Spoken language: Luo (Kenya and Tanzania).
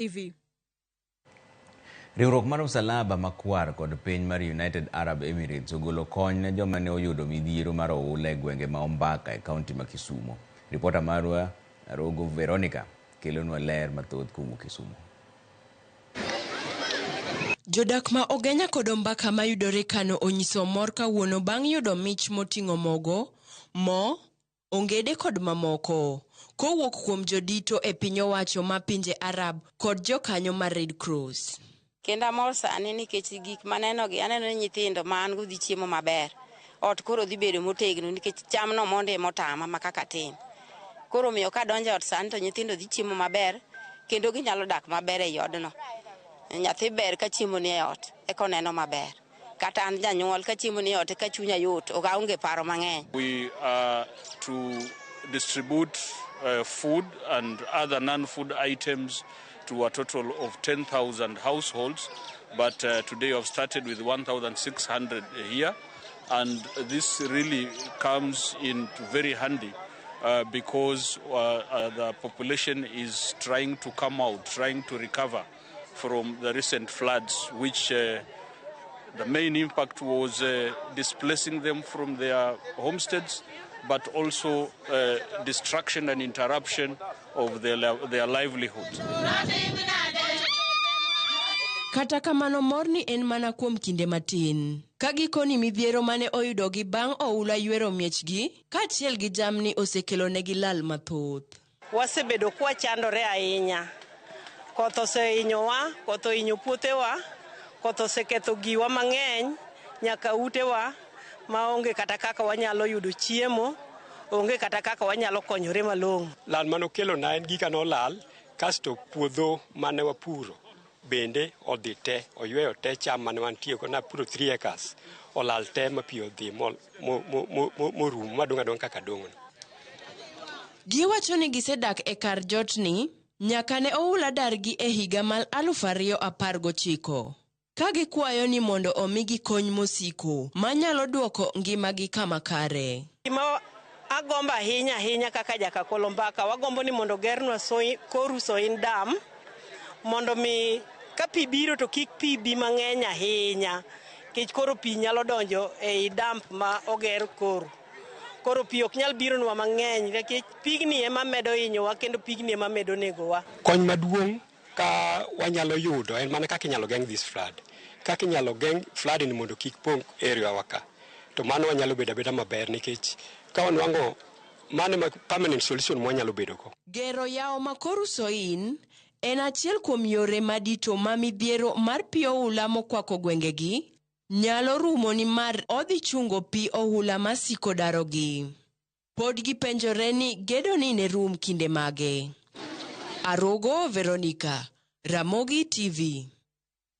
TV. Riwruok mar Msalaba Makwar kod piny mar United Arab Emirates ogolo kony ne joma ne oyudo midhiero mar oula e gwenge ma Ombaka e kaunti ma Kisumo. Ripota marwa Arogo Veronica kelonwa ler mathoth kowuok Kisumo. Jodak ma Ogenya kod Ombaka mayudore Kano onyiso mor kawuono bang' yudo mich moting'o mogo, mo, ongede kod mamoko kowuok kuom jodito e piny owacho ma pinje Arab kod jokanyo mar Red Cross. Kendo amor sani nikech gik manenogi aneno ni nyithindo ma an go dhi chiemo maber. Ot koro dhi bedo motegno nikech cham no mondo emotama ma kaka tin. Koro omiyo kadonjo e ot sani to nyithindo dhi chiemo maber kendo ginyalo dak maber ei odno. Nyathi ber ka chiemo ni e ot eka oneno maber. Kata an janyuol ka chiemo ni e ot eka chunya yot ok aonge paro mang'eny. We are to distribute food and other non-food items to a total of 10,000 households, but today we have started with 1,600 here, and this really comes in very handy because the population is trying to come out, trying to recover from the recent floods, which the main impact was displacing them from their homesteads, but also destruction and interruption of their livelihood. Kata kamano morni en mana kuom kinde matin. Ka gikoni midhiero mane oyudogi bang' oula ywero miechgi kaachiel gi jamni osekelonegi lal mathoth. Wasebedo kwachandore ahinya. Koth osehinyowa, koth ohinyo puothewa, koth oseketho giwa mang'eny nyaka utewa maonge kata kaka wanyalo yudo chiemo, onge kata kaka wanyalo konyore malong'o. Lal manokelona en gika nolal, kasto puodho mane wapuro bende odhi te, oyweyo te cham mane wantie go napuro 3 acres olal te ma pi odhi morumo madong' adong'a kaka dong'no. Giwacho ni gisedak e kar jotni nyaka ne oula dargi e higa mar 2019. Ka gikwayo ni mondo omigi kony mosiko manyalo duoko ngimagi kama kare. Gima agombo ahinya ahinya kaka jakakolo mbaka, wagombo ni mondo gernwa Koru Soin Dam mondo mi ka pi biro to kik pi bi mang'eny ahinya nikech koro pi nyalo donjo ei damp ma oger Koru. Koro pi ok nyal bironwa mang'eny nikech pigni ema medo hinyowa kendo pigni ema medo negowa. Kony maduong' ka wanyalo yudo en mana kaka inyalo geng' this flood. Kaka inyalo geng' flood ni mondo kik pong' area wa ka. To mano wanyalo bedo abeda maber nikech ka wanwang'o mano ema permanent solution mwanyalo bedo go. Gero yawo ma Koru Soin en achiel kuom yore madito ma midhiero mar pi oula mokwako gwengegi nyalo rumo nimar odhi chungo pi oula masiko darogi. Pod gipenjore ni gedo ni ne rum kinde mage. Arogo Veronica, Ramogi TV.